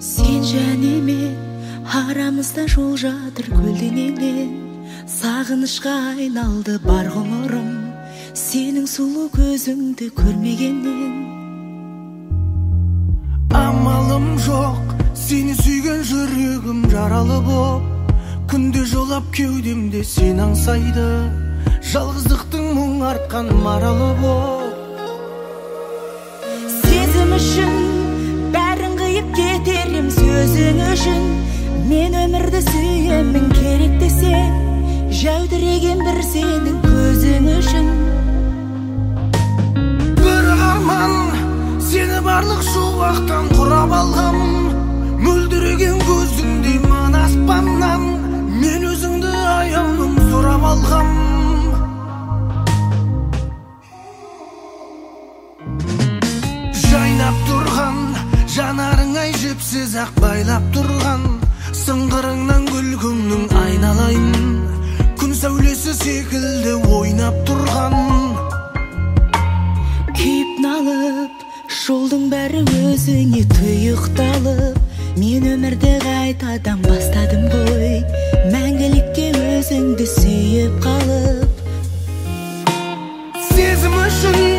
Сен және мен арамызда жол жатыр көлденеңнен. Сағынышқа айналды бар ғұмырым, сенің сұлу көзіңді көрмегеннен. Амалым жоқ, сені сүйген жүрегім жаралы боп, күнде жолап кеудемде сен аңсайды, жалғыздықтың мұң артқан маралы боп. Сезім үшін бәрін қиып кетерім, сөзің үшін мен өмірді сүйемін, керек десең жәудіреген бір сенің көзің үшін. Бір арман, сені барлық шуақтан құрап алғам, мөлдіреген көзіңдей мына аспаннан мен өзіңді аяулым сұрап алғам. Жайнап тұрған жанарың ай жіпсіз ақ байлап тұрған, сыңғырыңнан күлкіңнің айналайын, күн сәулесі секілді ойнап тұрған. Күйіп налып, жолдың бәрі өзіңе тұйықталып, мен өмірді қайтадан бастадым ғой, мәңгілікке өзіңді сүйіп қалып. Сезім үшін